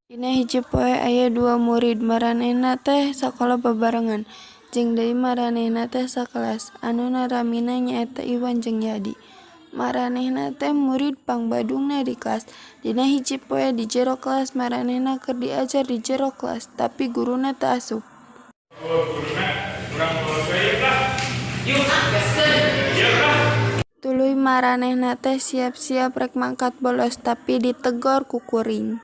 Dina hiji poe aya dua murid, maranehna teh sakola babarengan, jeung deui maranehna teh sakelas, anu naramina nyaeta Iwan jeung Yadi. Maranehna teh murid pangbadungna di kelas. Dina hiji poe di jero kelas maranehna keur diajar di jero kelas, tapi guruna teu asup. Tuluy maranehna teh siap-siap rek mangkat bolos, tapi ditegor ku kuring.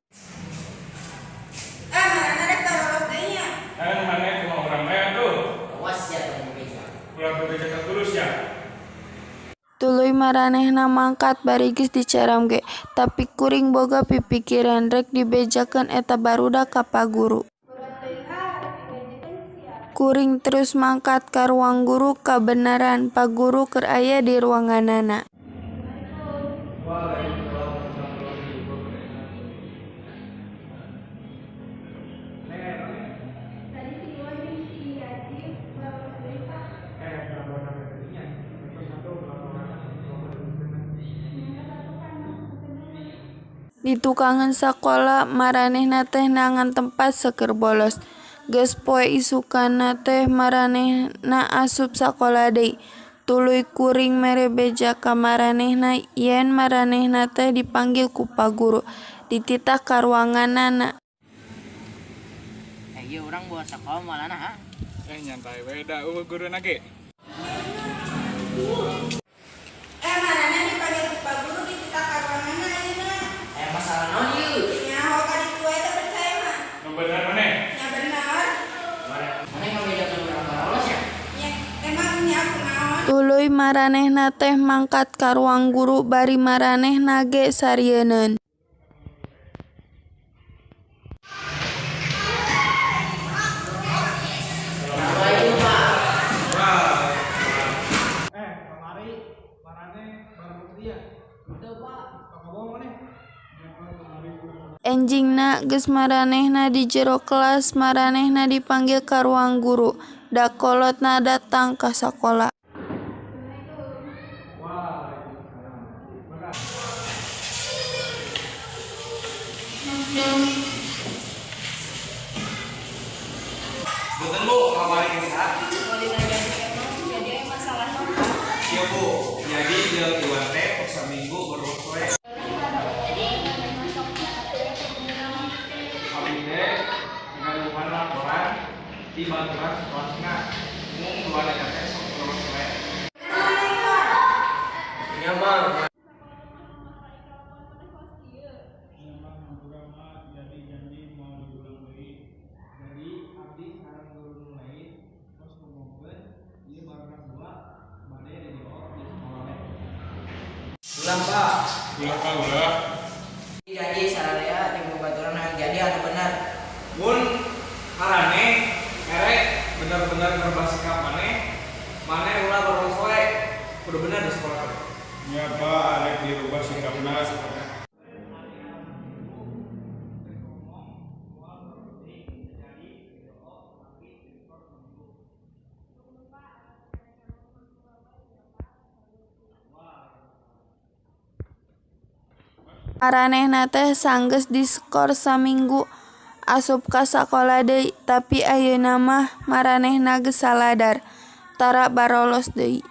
Eh, maraneh rek bolos deui nya? Eh, maneh kumaha urang we atuh. Awas ya tong bebeja. Ulah bebeja ka guru sia. Tuluy maranehna mangkat bari geus dicaram ge, tapi kuring boga pipikiran rek dibejakeun eta barudak ka pa guru. Kuring terus mangkat ka ruang guru kabeneran pa guru keur aya di ruanganana. Di tukangeun sakola maranehna teh neangan tempat seueur bolos. Geus poe isukanna teh maranehna asup sakola deui. Tuluy kuring mere beja ka maranehna yen maranehna teh dipanggil ku pa guru, dititah ka ruanganana. Eh, ieu urang bolos sakola moal ah. Eh, nyantai we da euweuh guruna ge. Eh, maraneh dipanggil ku pa guru, dititah ka ruanganna ayeuna. Eh, masalah naon ieu? Nyaho ka ditu wae teu percaya mah. Nu bener maneh? Nya bener. Maneh ngabejakeun urang bolos nya? Nya emang nya kunaon? Tuluy maranehna teh mangkat ka ruang guru bari maranehna ge sarieuneun. Assalamualaikum, Pak. Eh, kamari maraneh bolos nya. Teu, Pak. Tong bohong maneh. Enjingna geus maranehna di jero kelas maranehna dipanggil ka ruang guru, da kolotna datang ka sakola. Punten, Bu, kamari jeung saha? Iya, Bu, jadi jeung Iwan teh tos saminggu bolos we. Abdi teh ngaduhan laporan ti baturan sakelasna. Mung dua eta teh sok bolos we. Nya, Bang. Nya, Bang, hampura mah jadi janji moal diulang deui. Jadi abdi sareng guru nu lain tos ngomongkeun ieu barudak dua bade di di sekolah we. Ulah, Pak. Ulah, Pak, ulah. Janji sararea jeung babaturan hayang jadi anu bener. Mun maraneh erek bener-bener ngerubah sikap maneh, maneh ulah bolos we. Kudu bener di sekolah teh. Nya, Pak, arek dirubah sikapna. Maranehna teh sanggeus diskors saminggu asup ka sakola deui, tapi ayeuna mah maranehna geus saladar, tara barolos deui.